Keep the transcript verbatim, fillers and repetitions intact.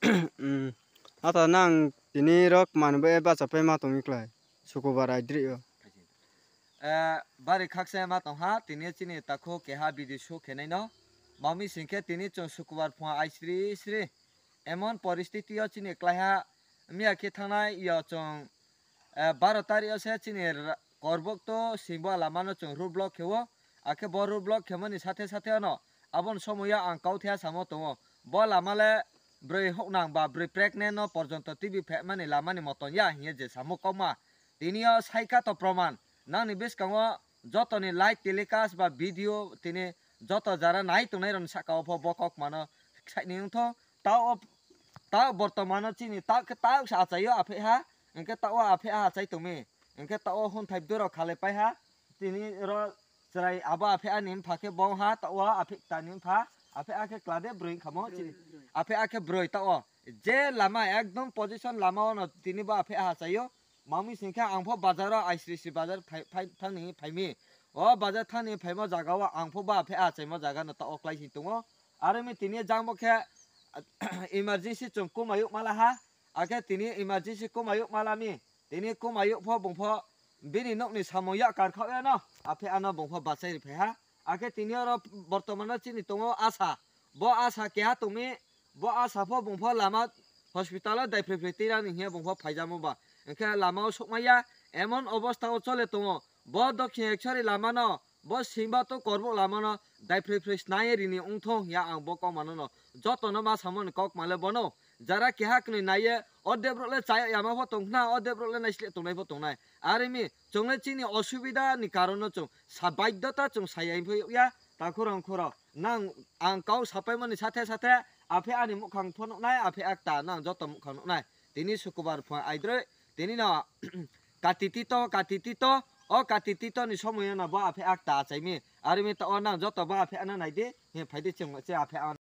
Hmm. Ata nang tini rok manwi bacha pai ma tongwi klai. Sukubar aidri o. Eh, bari khaksa ma tong ha, tini chini takhu keha video shoot khenai no. Mami singkhe tini chwng sukubar phung aisri sri. Emon poristiti o chini klai ha, miya khe thangnai yo chwng, eh, baro tarik o se chini ra-, korbok to singbo lama no chwng road block khe o. Akhe bo road block khemani sathe sathe ano aboni somoyo ang kau thaya samo tongo. Bo lama le bwrwi hoknang ba bwrwi pregnant no porjonto T V phemani lamani moton ya hiye je samo kokma. Tini o saika to proman. Nangni bwskango jotoni live telecast ba video tini joto jara nai tongnai rokni saka o pho bo kokmano saini wngtho. Ta o, ta bortomano chini ta khe ta se achaio aphe ha. Hingke ta o aphe ha achai tongmi. Hingke ta o hwn thai doro khalai pai ha. Tini ro chwrai abo aphe ani wngpha khe bo wng ha, ta o aphe tani wngpha, aphe akhe klade brwi wngkha mo chini. Aphe akhe brwi ta o. Je lama ekdom position lama o no tini bo aphe aha chaio. Mami singkhe ang pho bazar o aisri si bazar phai, phai, thangni phaimi. O bazar thangni phaima jaga o ang pho bo aphe aha chaima jaga no ta o klai si tongo. Aro mi tini jang bo khe emergency chwng kumayuk mala ha. Akhe tini emergency kumayuk malami. Tini kumayuk pho bung pho bini nokni samung yak kar khaoyano, aphe ano bung pho bachai ri phai ha. Akhe tini oro bortomano chini tongo Asa. Bo Asa keha tongmi, bo Asa pho bung pho lama hospital o daiphre phre twi rani hiya bung pho phaijamo ba. Hingkhe lama o sokmaya emon obostha o chole tongo. Bo Dokhin Ekchari lama no, bo Simba to Korbok lama no daiphre phre snai rini wngthong hiya ang bo kok mano no. Joto no ma samo ni kok male bono. Jara keha kwnwi naiye, o debrok le chaya yama pho tongkhna, o debrok le naisle tongnai pho tongnai. Are mi, chwng le chini osubida ni karon no chwng sa-, baiddota chwng saya pho ya, takhurang khoro. Nang ang kau sapai mani sathe sathe, aphe ani mukhang pho nuknai, aphe akta nang joto mukhang nuknai. Tini sukubar pho aidroi, tini no kati tito, kati tito, o kati tito ni somoyo no bo aphe akta achaimi. Are mi to o nang joto bo aphe ano naidi, he phaidi chwng se aphe ano.